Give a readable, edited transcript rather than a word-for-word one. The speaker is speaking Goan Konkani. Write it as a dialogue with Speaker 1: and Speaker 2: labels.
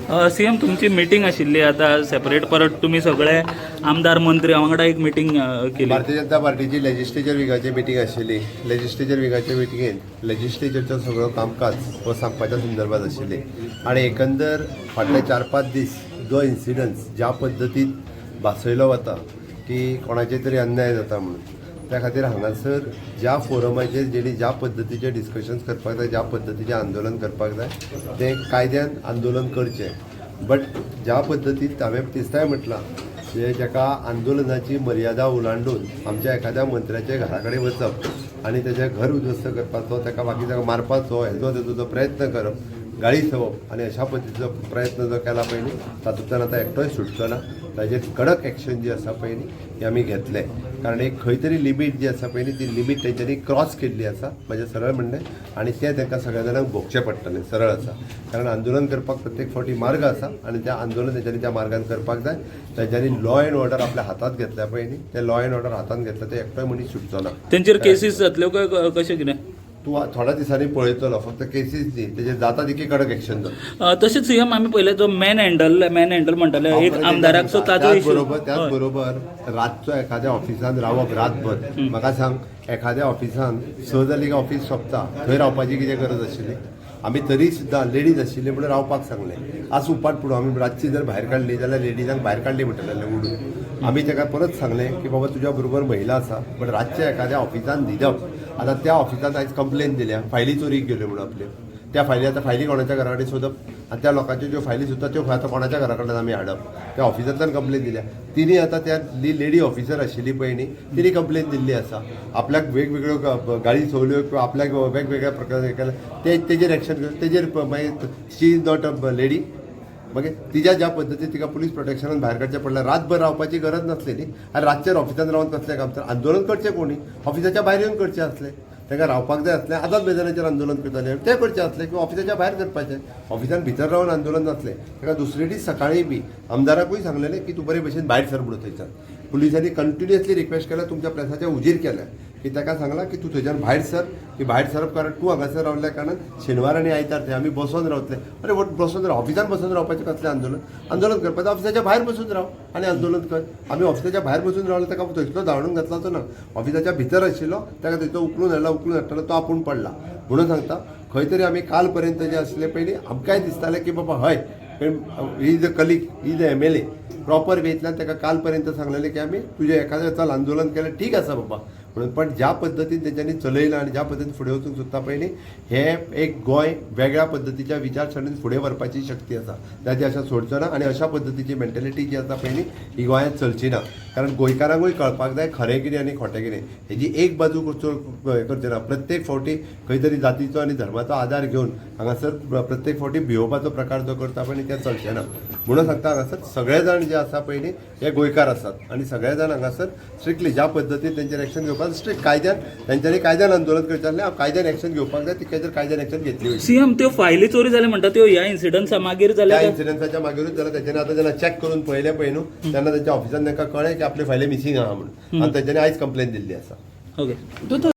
Speaker 1: सीएम, तुमची मिटींग आशिल्ली आतां सेपरेट, परत तुमी सगळे आमदार मंत्री वांगडा एक मिटींग केली.
Speaker 2: भारतीय जनता पार्टीची लेजिस्लेचर विंगाची मिटींग आशिल्ली. लेजिस्लेचर विंगाच्या मिटिंगेन लेजिस्लेचरचो सगळो कामकाज हो सांगपाच्या संदर्भात आशिल्ली आनी एकंदर फाटले 4-5 दीस जो इन्सिडन्स ज्या पद्दतीन भासयलो वता की कोणाचेर तरी अन्याय जाता म्हणून, त्या खातीर हांगासर ज्या फोरमाचेर जेणी ज्या पद्दतीचे डिस्कशन्स करपाक जाय, ज्या पद्दतीचें आंदोलन करपाक जाय, तें कायद्यान आंदोलन करचें. बट ज्या पद्दतीन हांवें तिसऱ्याय म्हटलां, म्हणजे जाका आंदोलनाची मर्यादा ओलांडून आमच्या एखाद्या मंत्र्याच्या घरा कडेन वचप आनी तेजें घर उद्ध्वस्त करपाचो, ताका बाकी ताका मारपाचो, हेजो तेजो जो प्रयत्न करप, गाळी संवप आनी अशा पद्दतीचो प्रयत्न जो केला पळय न्ही, तातूंतल्यान आतां एकटोय सुटचो ना. ताजेर कडक एक्शन जी आसा पळय न्ही, ती आमी घेतले, कारण एक खंय तरी लिमीट जी आसा पळय न्ही, ती लिमीट तेंच्यांनी क्रॉस केल्ली आसा, म्हजें सरळ म्हणणें. आनी तें तांकां सगळ्या जाणांक भोगचें पडटलें. सरळ आसा, कारण आंदोलन करपाक प्रत्येक फावटी मार्ग आसा आनी तें आंदोलन तेंच्यांनी त्या मार्गान करपाक जाय. तेंच्यांनी लॉ एंड ऑर्डर आपल्या हातांत घेतल्या पळय न्ही, तें लॉ एंड ऑर्डर हातांत घेतलं ते एकटोय मनीस सुटचो ना.
Speaker 1: तेंचेर केसीस जातल्यो काय कशें कितें?
Speaker 2: तूं थोड्या दिसांनी पळयतलो, फक्त केसीस न्ही, तेजेर जाता तितकी कडक एक्शन जाता.
Speaker 1: तशेंच सीएम, आमी पळयलें जो मॅन हँडल म्हणटाले एक आमदाराक, सो ताजो इशू.
Speaker 2: बरोबर, त्याच बरोबर रातचो एखाद्या ऑफिसान रावप रातभर, म्हाका सांग, एखाद्या ऑफिसान 6 जाली की ऑफिस सोंपता, थंय रावपाची कितें गरज आशिल्ली? आमी तरी सुद्दां लेडीज आशिल्ली म्हणून रावपाक सांगलें. आज उपाट पुरो आमी रातची जर भायर काडली जाल्यार लेडीजांक भायर काडली म्हणटले उडून. आमी ताका परत सांगलें की बाबा, तुज्या बरोबर महिला आसा, पण रातच्या एखाद्या ऑफिसान न्हिदप. आतां त्या ऑफिसान आयज कंप्लेन दिल्या, फायली चोरीक गेल्यो म्हणून आपल्यो. त्या फायली, आतां फायली कोणाच्या घरा कडेन सोदप आनी त्या लोकांच्यो ज्यो फायली सोदता त्यो आतां कोणाच्या घरा कडल्यान आमी हाडप? त्या ऑफिसांतल्यान कंप्लेन दिल्या तिणी. आतां त्या लेडी ऑफिसर आशिल्ली पळय न्ही, तिणी कंप्लेन दिल्ली आसा. आपल्याक वेगवेगळ्यो गाळी संवल्यो किंवा आपल्याक वेगवेगळ्या प्रकारे केलें, ते तेजेर एक्शन घेवन तेजेर मागीर she is not a lady. मागीर तिज्या ज्या पद्दतीन तिका पुलीस प्रोटेक्शनान भायर काडचें पडलें. रातभर रावपाची गरज नासली न्ही. आनी रातचेर ऑफिसान रावन कसलें काम? तर आंदोलन करचें कोणी ऑफिसाच्या भायर येवन करचें आसलें. तांकां रावपाक जाय आसलें, आझाद मैदानाचेर आंदोलन करताले तें करचें आसलें किंवा ऑफिसाच्या भायर करपाचें. ऑफिसान भितर रावन आंदोलन नासलें. ताका दुसरे दीस सकाळी बी आमदाराकूय सांगलेलें की तूं बरे भशेन भायर सर म्हणून. थंयच्यान पुलिसांनी कंटिन्युअसली रिक्वेस्ट केल्या, तुमच्या प्रेसाच्या हुजीर केल्या की ताका सांगलां की तूं थंयच्यान भायर सर, की भायर सरप, कारण तूं हांगासर रावल्या कारणान शेनवार आनी आयतार थंय आमी बसोन रावतले. अरे, बसोन राव, ऑफिसान बसून रावपाचें कसलें आंदोलन? आंदोलन करपाचें ऑफिसाच्या भायर बसून राव आनी आंदोलन कर. आमी ऑफिसाच्या भायर बसून रावले, ताका थंयसलो धांवडून घातलाचो ना. ऑफिसाच्या भितर आशिल्लो ताका थंयचो उखलून हाडला. उखलून हाडटना तो आपूण पडला. म्हणून सांगता, खंय तरी आमी काल पर्यंत जे आसले पयलीं आमकांय दिसतालें की बाबा हय, he is a colleague, he is a MLA, proper वेंतल्यान ताका काल पर्यंत सांगलेलें की आमी तुजें एखादें चल आंदोलन केलें, ठीक आसा बाबा म्हणून. पण ज्या पद्दतीन तेंच्यांनी चलयलां आनी ज्या पद्दतीन फुडें वचूंक सोदता पळय न्ही, हे एक गोंय वेगळ्या पद्दतीच्या विचारसरणीन फुडें व्हरपाची शक्ती आसा, ताची आशा सोडचो ना. आनी अशा पद्दतीची मेंटेलिटी जी आसा पळय न्ही, ही गोंयांत चलची ना, कारण गोंयकारांकूय कळपाक जाय खरें कितें आनी खोटें कितें. हेजी एक बाजू करचो हें करचें ना. प्रत्येक फावटी खंय तरी जातीचो आनी धर्माचो आदार घेवन हांगासर प्रत्येक फावटी भियोवपाचो प्रकार जो करता पळय न्ही, ते चलचें ना. म्हणून सांगता, हांगासर सगळे जाण जे आसा पळय न्ही, हे गोंयकार आसात आनी सगळे जाण हांगासर स्ट्रिक्टली ज्या पद्दतीन तेंचेर एक्शन घेवपाक, स्ट्रिक्ट कायद्यान तेंच्यांनी कायद्यान आंदोलन करचें आसलें, कायद्यान एक्शन घेवपाक जाय, तितक्याचेर कायद्यान एक्शन घेतली वयतली.
Speaker 1: सीएम, त्यो फायली चोरी जाले म्हणटा, त्यो ह्या इन्सिडंट्सा मागीर जाल्या
Speaker 2: त्या
Speaker 1: काय?
Speaker 2: इन्सिडन्साच्या मागीरूच जाल्यार तेंच्यांनी आतां जेन्ना चॅक करून पळयलें पळय न्हू, तेन्ना तेंच्या ऑफिसान तांकां कळ्ळें की आपले फायली मिसींग आहा म्हणून आनी तेंच्यांनी आयज कंप्लेन दिल्ली आसा.
Speaker 1: ओके.